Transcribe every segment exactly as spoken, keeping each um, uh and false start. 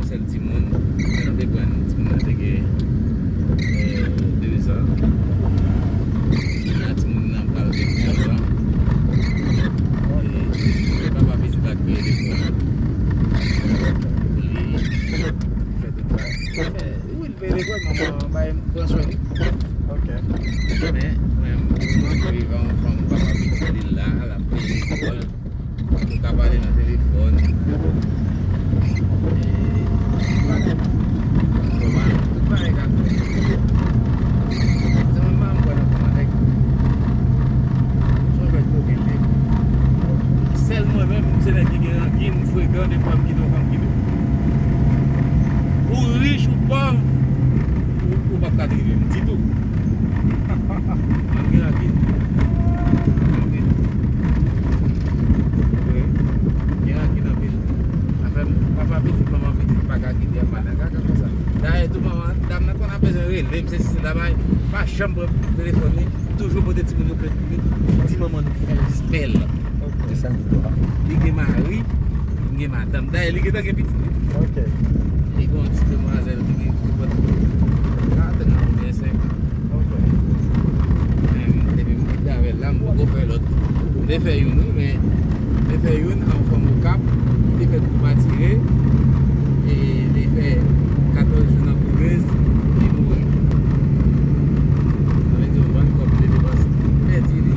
Sèl timoun, lè nou te pran timoun nan te gen, eh, de zan. Kounye a timoun nan pral gen katòz zan. E papa pitit la k peye lekòl pou li fè tout bagay. Wi, l peye lekòl, manman bay pran swen li. Ok. Men, mwen, mwen rive yon fanm papa pitit li la, l ap peye lekòl. Nou ka pale nan telefòn. E, tout bagay ka fèt. Se mwen, m pa kwè nan fanm avèk. Se mwen kwè kokenn nèg. Sèl mwen menm, se nèg ki gen rankin, frekan, de fwa m kite yon fanm kite. Ou rich, ou pòv, ou, ou p ap ka tripe m ditou. Mwen gen rankin. Anpil. Wi. Gen rankin anpil. Afè papa pitit, manman pitit pa ka kite a pa nan kaka konsa. Dayè tou manman, dam nan konn ap bezwen rele m, se si se la bay, pa janm pran telefòn li, toujou pote timoun yo plent pou li, di manman nou fè respè l. Ok. Se sa l di tou a. Li gen mari, li gen madanm. Dayè, li gentan gen pitit li. Ok. Li gen yon ti demwazèl ki gen ki pot katran oubyen senk an. Ok. Men, depi m kite avè l la, m poko fè lòt. M te fè youn, wi, men m te fè youn a yon fanm Okap, li te fè twoup atire, e li fè katòz jou nan kouvèz, li mouri. Sa vle di yon bann kòb m te depanse, m pèdi li.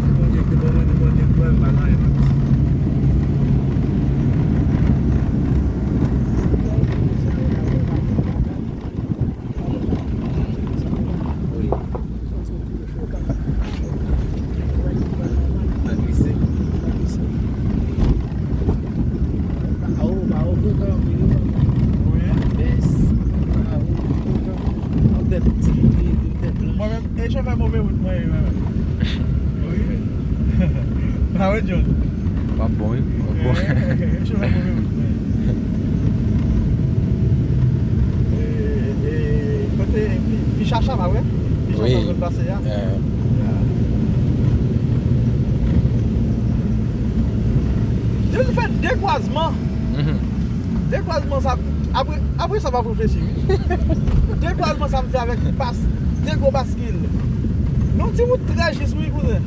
Se Bondye ki te ban mwen, Bondye k ban m, pa nan anyen m ap di. Wi. Pa glise. Mwen menm, e chofè move wout mwen ye, mwen menm. Wi. Pa wè, John? W ap bon, wi. W ap bon. E, e, kote pi, pi chacha pa wè? Pi chacha zòn pase a. Wi. Depi l fè de kwazman. Mhm. De kwazman sa, apre, apre sa m ap reflechi, wi. De kwazman sa m fè avèk bas, de gwo baskil. Yon ti wout trè jis, wi, kouzen.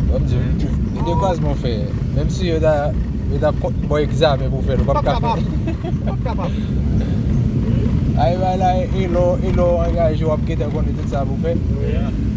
Ban m di w, de kwazman w fè, menm si yo ta, yo ta kont bò egzamen pou w fè l, ou p ap ka fè. P ap kapab. P ap kapab. Ay, bay la, e lè w, e lè w angaje, w ap gentan konnen tout sa pou w fè. Wi.